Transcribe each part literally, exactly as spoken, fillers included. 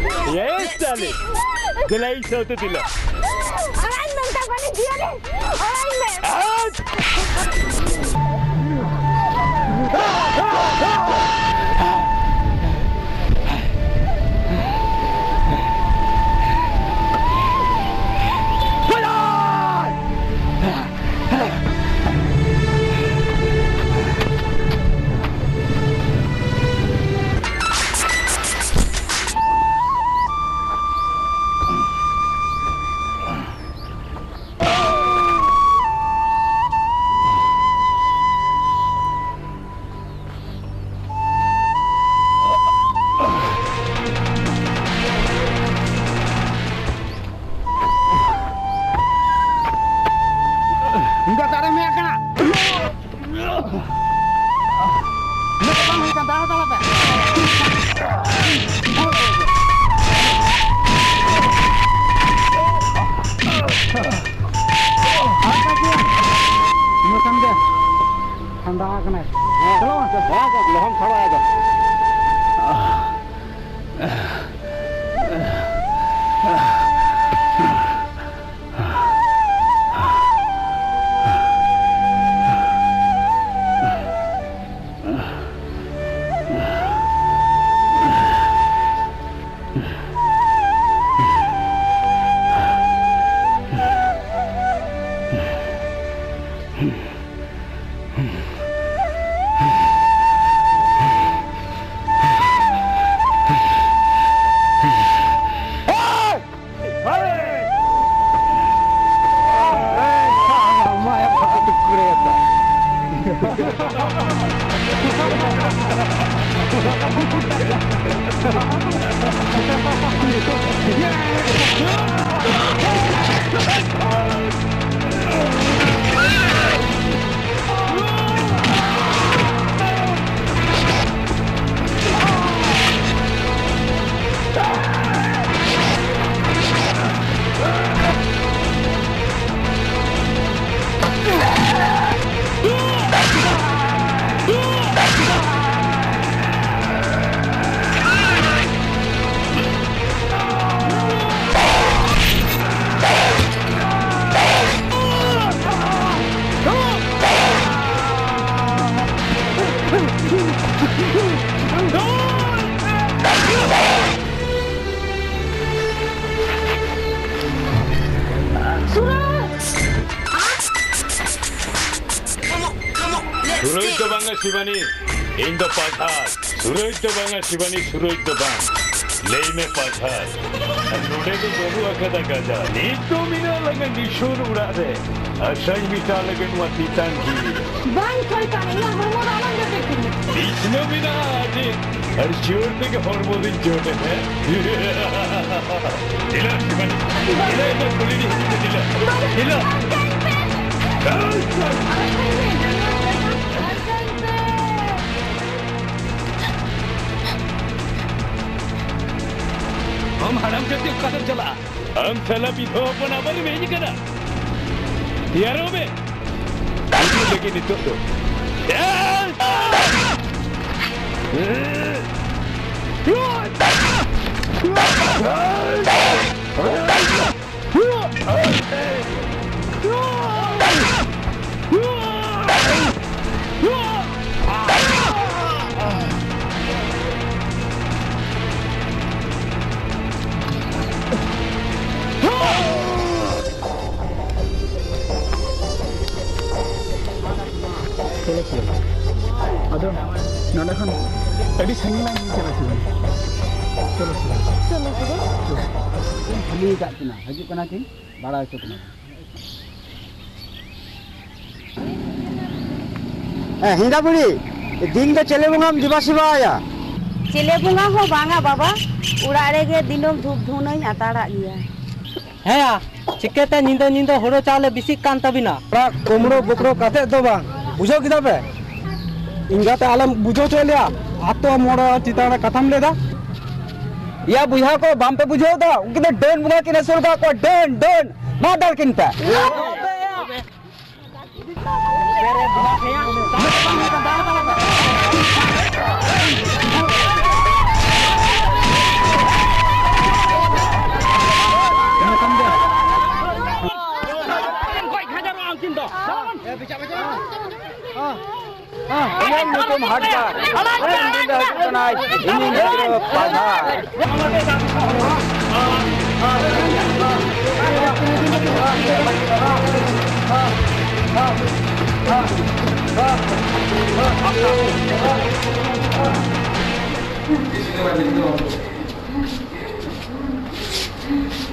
ᱮ ᱥᱟᱞᱮ, ᱫᱮᱞᱟ ᱤᱧ ᱥᱟᱶᱛᱮ ᱫᱮᱞᱟ᱾ ᱚᱲᱟᱜ ᱤᱧ ᱢᱮᱱ ᱠᱟᱜ ᱠᱚᱣᱟ ᱡᱤᱭᱚᱱ ᱨᱮ᱾ ᱚᱲᱟᱜ ᱤᱧ ᱢᱮ᱾ ᱤᱧ ᱫᱚ ᱫᱟᱲᱮ ᱢᱮᱭᱟ ᱠᱟᱱᱟ᱾ ᱤᱱᱟᱹ ᱫᱚ ᱵᱟᱝ ᱦᱩᱭ ᱠᱟᱱ ᱛᱟᱦᱮᱸ, ᱛᱟᱦᱞᱮ ᱯᱮ᱾ ᱟᱨ ᱠᱟᱡᱮ, ᱤᱱᱟᱹ ᱠᱷᱟᱱ ᱜᱮ ᱴᱷᱟᱱᱰᱟ ᱟᱠᱟᱱᱟᱭ᱾ ᱦᱮᱸ᱾ ᱪᱚᱞᱚ ᱢᱟ᱾ ᱦᱮᱸ, ᱞᱚᱦᱚᱢ ᱠᱷᱟᱲᱚ ᱟᱭ ᱫᱚ᱾ ᱥᱤᱵᱟᱱᱤ, ᱤᱧ ᱫᱚ ᱯᱟᱴᱷᱟᱨ᱾ ᱥᱩᱨᱚᱡᱽ ᱫᱚ ᱵᱟᱝᱟ ᱥᱤᱵᱟᱱᱤ, ᱥᱩᱨᱚᱡᱽ ᱫᱚ ᱵᱟᱝ᱾ ᱞᱟᱹᱭ ᱢᱮ ᱯᱟᱴᱷᱟᱨ, ᱟᱨ ᱱᱚᱰᱮ ᱫᱚ ᱵᱟᱹᱱᱩᱜ ᱟᱠᱟᱫᱟ ᱜᱟᱡᱟᱲ᱾ ᱱᱤᱛ ᱫᱚ ᱢᱮᱱᱟᱜ ᱞᱟᱝᱟ ᱱᱤᱥᱩᱱ ᱚᱲᱟᱜ ᱨᱮ᱾ ᱟᱥᱟᱧ ᱢᱮᱴᱟᱣ ᱞᱟᱹᱜᱤᱫ ᱱᱚᱣᱟ ᱛᱤᱛᱟᱝ ᱜᱮ᱾ ᱵᱟᱹᱧ ᱠᱷᱚᱡ ᱠᱟᱱᱟ, ᱤᱧᱟᱹᱜ ᱦᱚᱲᱢᱚ ᱫᱚ ᱟᱞᱚᱢ ᱡᱚᱴᱮᱫ ᱛᱤᱧᱟ᱾ ᱵᱤᱪᱷᱱᱟᱹ ᱢᱮᱱᱟᱜᱼᱟ ᱟᱹᱰᱤ, ᱟᱨ ᱡᱳᱨ ᱛᱮᱜᱮ ᱦᱚᱲᱢᱚ ᱫᱚᱧ ᱡᱚᱴᱮᱫ, ᱦᱮᱸ? ᱫᱮᱞᱟ, ᱥᱤᱵᱟᱱᱤ᱾ ᱫᱮᱞᱟ, ᱮᱴᱟᱜ ᱠᱩᱞᱤ ᱫᱤᱧ ᱦᱤᱡᱩᱜ ᱢᱮ, ᱫᱮᱞᱟ᱾ ᱫᱮᱞᱟ᱾ ᱵᱟᱧᱪᱟᱣᱤᱧ ᱯᱮ᱾ ᱵᱟᱧᱪᱟᱣᱤᱧ ᱯᱮ᱾ ᱟᱢ ᱦᱟᱲᱟᱢ ᱠᱟᱛᱮ ᱚᱠᱟ ᱛᱮᱢ ᱪᱟᱞᱟᱜᱼᱟ? ᱟᱢ ᱥᱟᱞᱟ ᱵᱤᱫᱷᱚᱵᱟ ᱦᱚᱯᱚᱱ ᱟᱵᱟᱨ ᱮᱢ ᱦᱮᱡ ᱟᱠᱟᱱᱟ? ᱛᱮᱭᱟᱨᱚᱜ ᱢᱮ᱾ ᱦᱤᱡᱩᱜ ᱞᱟᱹᱜᱤᱫ ᱱᱤᱛᱚᱜ ᱫᱚ᱾ ᱪᱚᱞᱚ ᱥᱮ᱾ ᱟᱫᱚ ᱱᱚᱰᱮ ᱠᱷᱚᱱ ᱟᱹᱰᱤ ᱥᱟᱺᱜᱤᱧ ᱞᱟᱝ ᱪᱟᱞᱟᱜ ᱥᱮ᱾ ᱪᱚᱞᱚ ᱥᱮ᱾ ᱪᱚᱞᱚ ᱥᱮ᱾ ᱠᱷᱟᱹᱞᱤ ᱠᱟᱜ ᱠᱤᱱᱟ, ᱦᱤᱡᱩᱜ ᱠᱟᱱᱟ ᱠᱤᱱ, ᱵᱟᱲᱟᱭ ᱦᱚᱪᱚ ᱠᱤᱱᱟ᱾ ᱮ, ᱦᱮᱸᱫᱟ ᱵᱩᱲᱦᱤ, ᱫᱤᱱ ᱫᱚ ᱪᱮᱞᱮ ᱵᱚᱸᱜᱟᱢ ᱫᱮᱵᱟ ᱥᱮᱵᱟᱭᱟ? ᱪᱮᱞᱮ ᱵᱚᱸᱜᱟ ᱦᱚᱸ ᱵᱟᱝᱟ ᱵᱟᱵᱟ, ᱚᱲᱟᱜ ᱨᱮᱜᱮ ᱫᱤᱱᱟᱹᱢ ᱫᱷᱩᱯ ᱫᱷᱩᱱᱟᱹᱧ ᱟᱛᱟᱲᱟᱜ ᱜᱮᱭᱟ᱾ ᱦᱮᱸᱭᱟ, ᱪᱤᱠᱟᱹᱛᱮ ᱧᱤᱫᱟᱹ ᱧᱤᱫᱟᱹ ᱦᱳᱲᱳ ᱪᱟᱣᱞᱮ ᱵᱤᱥᱤᱜ ᱠᱟᱱ ᱛᱟᱹᱵᱤᱱᱟ? ᱚᱲᱟᱜ ᱠᱩᱢᱲᱳ ᱵᱩᱠᱲᱳ ᱠᱟᱛᱮ ᱫᱚ ᱵᱟᱝ, ᱵᱩᱡᱷᱟᱹᱣ ᱠᱮᱫᱟ ᱯᱮ? ᱮᱸᱜᱟᱛᱮ ᱟᱞᱚᱢ ᱵᱩᱡᱷᱟᱹᱣ ᱦᱚᱪᱚᱭᱮᱫ ᱞᱮᱭᱟ, ᱟᱛᱳ ᱢᱚᱬᱮ ᱦᱚᱲ ᱪᱮᱛᱟᱱ ᱨᱮ ᱠᱟᱛᱷᱟᱢ ᱞᱟᱹᱭ ᱮᱫᱟ᱾ ᱮᱭᱟ ᱵᱚᱭᱦᱟ ᱠᱚ, ᱵᱟᱝ ᱯᱮ ᱵᱩᱡᱷᱟᱹᱣ ᱮᱫᱟ? ᱩᱱᱠᱤᱱ ᱫᱚ ᱰᱟᱹᱱ ᱵᱚᱸᱜᱟ ᱠᱤᱱ ᱟᱹᱥᱩᱞ ᱠᱟᱜ ᱠᱚᱣᱟ, ᱰᱟᱹᱱ, ᱰᱟᱹᱱ᱾ ᱢᱟ ᱫᱟᱞ ᱠᱤᱱ ᱯᱮ᱾ ᱤᱧᱟᱹᱜ ᱧᱩᱛᱩᱢ ᱦᱟᱰᱜᱟᱨ᱾ ᱤᱧ ᱫᱚ ᱦᱩᱭᱩᱜ ᱠᱟᱱᱟᱭ ᱤᱧᱤᱡ ᱜᱤᱫᱽᱨᱟᱹ ᱯᱟᱞᱦᱟ᱾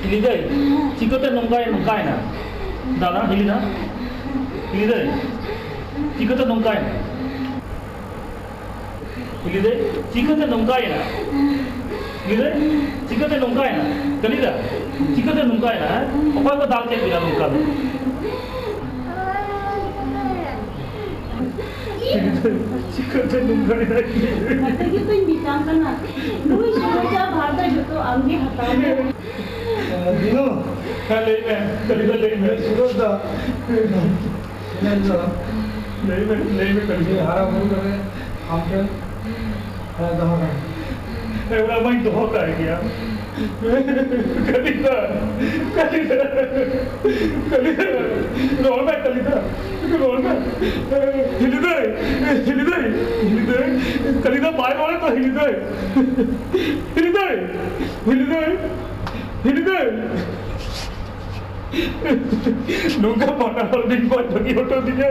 ᱦᱤᱞᱤ ᱫᱟᱹᱭ, ᱪᱤᱠᱟᱹᱛᱮ ᱱᱚᱝᱠᱟᱭ, ᱱᱚᱝᱠᱟᱭᱮᱱᱟ? ᱫᱟᱫᱟ, ᱦᱤᱞᱤ ᱫᱟ, ᱦᱤᱞᱤ ᱫᱟᱹᱭ, ᱪᱤᱠᱟᱹᱛᱮ ᱱᱚᱝᱠᱟᱭᱮᱱᱟ? ᱦᱤᱞᱤ ᱫᱟᱹᱭ, ᱪᱤᱠᱟᱹᱛᱮ ᱱᱚᱝᱠᱟᱭᱮᱱᱟ? ᱦᱤᱞᱤ ᱫᱟᱹᱭ, ᱪᱤᱠᱟᱹᱛᱮ ᱱᱚᱝᱠᱟᱭᱮᱱᱟ? ᱠᱟᱹᱞᱤ ᱫᱟ, ᱪᱤᱠᱟᱹᱛᱮ ᱱᱚᱝᱠᱟᱭᱮᱱᱟ, ᱦᱮᱸ? ᱚᱠᱚᱭ ᱠᱚ ᱫᱟᱞ ᱠᱮᱫ ᱵᱤᱱᱟ ᱱᱚᱝᱠᱟ ᱫᱚ? ᱪᱤᱠᱟᱹᱛᱮ ᱱᱚᱝᱠᱟᱭᱮᱱᱟ? ᱚᱱᱟ ᱛᱮᱜᱮ ᱛᱚᱧ ᱢᱮᱛᱟᱢ ᱠᱟᱱᱟ, ᱱᱩᱭ ᱥᱚᱢᱚᱥᱥᱟ ᱵᱷᱟᱨ ᱫᱚ ᱡᱚᱛᱚ ᱟᱢ ᱜᱮ ᱦᱟᱛᱟᱣ ᱢᱮ᱾ ᱫᱤᱱᱩ᱾ ᱦᱮᱸ, ᱞᱟᱹᱭ ᱢᱮ, ᱠᱟᱹᱞᱤ ᱫᱟ, ᱞᱟᱹᱭ ᱢᱮ᱾ ᱥᱩᱨᱚᱡᱽ ᱫᱟ᱾ ᱞᱟᱹᱭ ᱢᱮ, ᱞᱟᱹᱭ ᱢᱮ, ᱠᱟᱹᱞᱤ ᱫᱟ᱾ ᱦᱟᱨᱟ ᱵᱩᱨᱩ ᱠᱟᱛᱮ ᱟᱢ ᱴᱷᱮᱱ ᱦᱮᱸ, ᱫᱚᱦᱚ ᱠᱟᱜ᱾ ᱦᱮᱸ, ᱚᱱᱟ ᱢᱟᱧ ᱫᱚᱦᱚ ᱠᱟᱜ ᱜᱮᱭᱟ᱾ ᱠᱟᱹᱞᱤ ᱫᱟ, ᱠᱟᱹᱞᱤ ᱫᱟ, ᱠᱟᱹᱞᱤ ᱫᱟ, ᱨᱚᱲ ᱢᱮ, ᱠᱟᱹᱞᱤ ᱫᱟ, ᱨᱚᱲ ᱢᱮ᱾ ᱦᱤᱞᱤ ᱫᱟᱹᱭ, ᱦᱤᱞᱤ ᱫᱟᱹᱭ, ᱦᱤᱞᱤ ᱫᱟᱹᱭ, ᱠᱟᱹᱞᱤ ᱫᱟ ᱵᱟᱭ ᱨᱚᱲᱮᱫ ᱫᱚ, ᱦᱤᱞᱤ ᱫᱟᱹᱭ, ᱦᱤᱞᱤ ᱫᱟᱹᱭ, ᱦᱤᱞᱤ ᱫᱟᱹᱭ, ᱦᱤᱞᱤ ᱫᱟᱹᱭ᱾ ᱱᱚᱝᱠᱟ ᱯᱟᱴᱟ ᱦᱚᱲ ᱵᱤᱧ ᱠᱚ ᱵᱷᱟᱹᱜᱤ ᱦᱚᱴᱚ ᱫᱤᱧᱟ᱾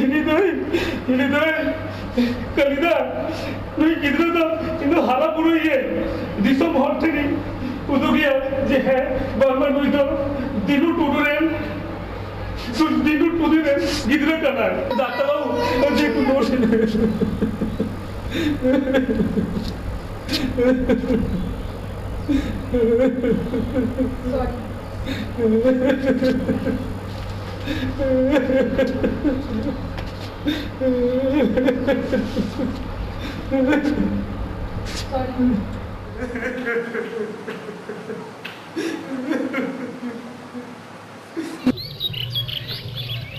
ᱦᱤᱞᱤ ᱫᱟᱹᱭ, ᱦᱤᱞᱤ ᱫᱟᱹᱭ, ᱠᱟᱹᱞᱤ ᱫᱟ, ᱱᱩᱭ ᱜᱤᱫᱽᱨᱟᱹ ᱫᱚ ᱤᱧ ᱫᱚ ᱦᱟᱨᱟ ᱵᱩᱨᱩᱭᱮᱭᱟᱹᱧ, ᱫᱤᱥᱚᱢ ᱦᱚᱲ ᱴᱷᱮᱱᱤᱧ ᱩᱫᱩᱜᱮᱭᱟ ᱡᱮ ᱦᱮᱸ, ᱵᱟᱝᱢᱟ ᱱᱩᱭ ᱫᱚ ᱫᱤᱱᱩ ᱴᱩᱰᱩ ᱨᱮᱱ, ᱫᱤᱱᱩ ᱴᱩᱰᱩ ᱨᱮᱱ ᱜᱤᱫᱽᱨᱟᱹ ᱠᱟᱱᱟᱭ᱾ ᱰᱟᱠᱛᱟᱨ ᱵᱟᱹᱵᱩ, ᱡᱮ ᱴᱩᱰᱩ᱾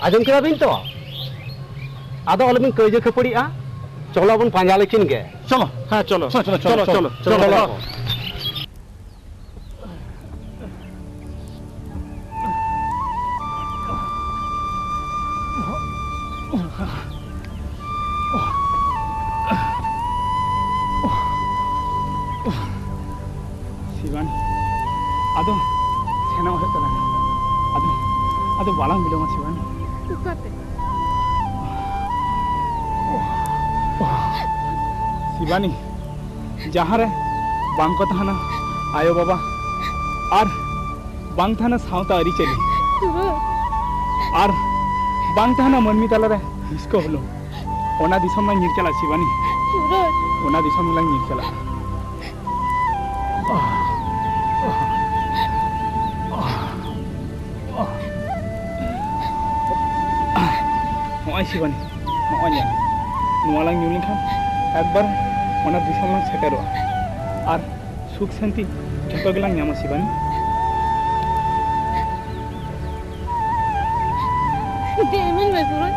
ᱟᱸᱡᱚᱢ ᱠᱮᱫᱟ ᱵᱤᱱ ᱛᱚ? ᱟᱫᱚ ᱟᱞᱚᱵᱤᱱ ᱠᱟᱹᱭᱡᱟᱹ ᱠᱷᱟᱹᱯᱟᱹᱨᱤᱜᱼᱟ᱾ ᱪᱚᱞᱚ ᱵᱚᱱ ᱯᱟᱸᱡᱟ ᱞᱮᱠᱤᱱ ᱜᱮ᱾ ᱪᱚᱞᱚ᱾ ᱦᱮᱸ, ᱪᱚᱞᱚ᱾ ᱪᱚᱞᱚ, ᱪᱚᱞᱚ, ᱪᱚᱞᱚ, ᱪᱚᱞᱚ, ᱪᱚᱞᱚ, ᱪᱚᱞᱚ᱾ ᱪᱚᱞᱚ᱾ ᱥᱤᱵᱟᱱᱤ, ᱟᱫᱚ ᱥᱮᱱᱚᱜ ᱦᱩᱭᱩᱜ ᱛᱟᱞᱟᱝᱟ᱾ ᱟᱫᱚ, ᱟᱫᱚ ᱵᱟᱞᱟᱝ ᱵᱤᱞᱚᱢᱟ ᱥᱤᱵᱟᱱᱤ᱾ ᱚᱠᱟᱛᱮ? ᱥᱤᱵᱟᱱᱤ, ᱡᱟᱦᱟᱸ ᱨᱮ ᱵᱟᱝ ᱠᱚ ᱛᱟᱦᱮᱱᱟ ᱟᱭᱳ ᱵᱟᱵᱟ, ᱟᱨ ᱵᱟᱝ ᱛᱟᱦᱮᱱᱟ ᱥᱟᱶᱛᱟ ᱟᱹᱨᱤᱪᱟᱹᱞᱤ, ᱥᱩᱨᱚᱡᱽ᱾ ᱟᱨ ᱵᱟᱝ ᱛᱟᱦᱮᱱᱟ ᱢᱟᱹᱱᱢᱤ ᱛᱟᱞᱟᱨᱮ ᱦᱤᱥᱠᱟᱹ ᱦᱩᱞᱩᱝ, ᱚᱱᱟ ᱫᱤᱥᱚᱢ ᱞᱟᱝ ᱧᱤᱨ ᱪᱟᱞᱟᱜᱼᱟ ᱥᱤᱵᱟᱱᱤ᱾ ᱥᱩᱨᱚᱡᱽ᱾ ᱚᱱᱟ ᱫᱤᱥᱚᱢ ᱞᱟᱝ ᱧᱤᱨ ᱪᱟᱞᱟᱜᱼᱟ᱾ ᱱᱚᱜᱼᱚᱭ ᱥᱤᱵᱟᱱᱤ, ᱱᱚᱜᱼᱚᱭ ᱧᱮᱞ, ᱱᱚᱣᱟ ᱞᱟᱝ ᱧᱩ ᱞᱮᱠᱷᱟᱱ ᱮᱠᱵᱟᱨ ᱚᱱᱟ ᱫᱤᱥᱚᱢ ᱞᱟᱝ ᱥᱮᱴᱮᱨᱚᱜᱼᱟ ᱟᱨ ᱥᱩᱠ ᱥᱟᱱᱛᱤ ᱡᱷᱚᱛᱚ ᱜᱮᱞᱟᱝ ᱧᱟᱢᱟ ᱥᱤᱵᱟᱱᱤ᱾ ᱫᱮ, ᱤᱢᱟᱹᱧ ᱢᱮ ᱥᱩᱨᱚᱡᱽ᱾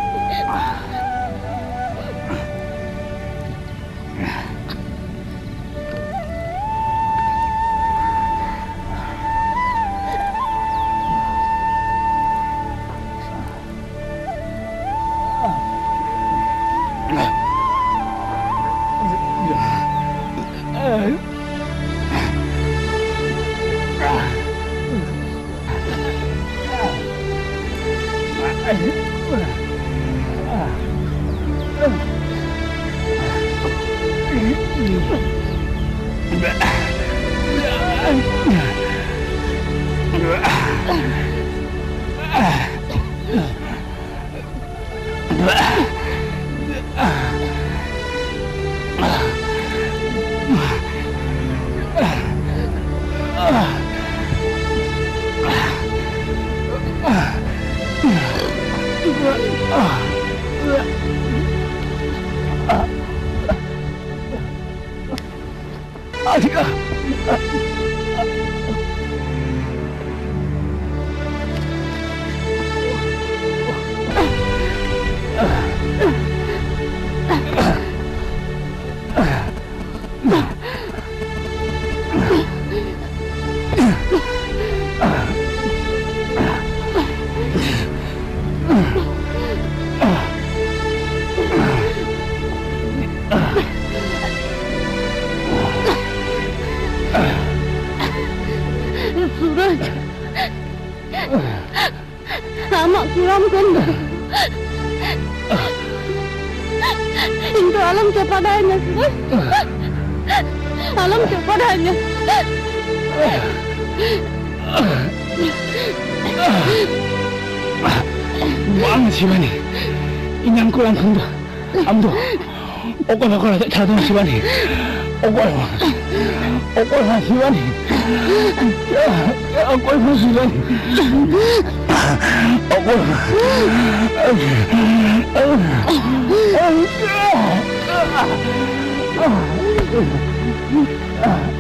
ᱥᱩᱨᱚᱡᱽ, ᱟᱢᱟᱜ ᱠᱩᱲᱟᱢ ᱠᱷᱚᱱ ᱫᱚ ᱤᱧ ᱫᱚ ᱟᱞᱚᱢ ᱪᱟᱯᱟᱫᱟᱹᱧᱟ ᱥᱮ? ᱟᱞᱚᱢ ᱪᱟᱯᱟᱫᱟᱹᱧᱟ᱾ ᱵᱟᱝ ᱥᱤᱵᱟᱱᱤ, ᱤᱧᱟᱝ ᱠᱚᱲᱟ ᱠᱷᱚᱱ ᱫᱚ ᱟᱢ ᱫᱚ ᱚᱠᱚᱭ ᱵᱟᱠᱚ ᱨᱟᱡᱟᱜ ᱪᱷᱟᱲᱟ ᱫᱚ ᱥᱤᱵᱟᱱᱤ᱾ ᱚᱠᱚᱭ ᱦᱚᱸ, ᱚᱠᱚᱭ ᱦᱚᱸ ᱥᱤᱵᱟᱱᱤ᱾ ᱚᱠᱚᱭ ᱦᱚᱸ ᱥᱤᱵᱟᱱᱤ᱾ ᱚᱠᱚᱭ ᱦᱚᱸ᱾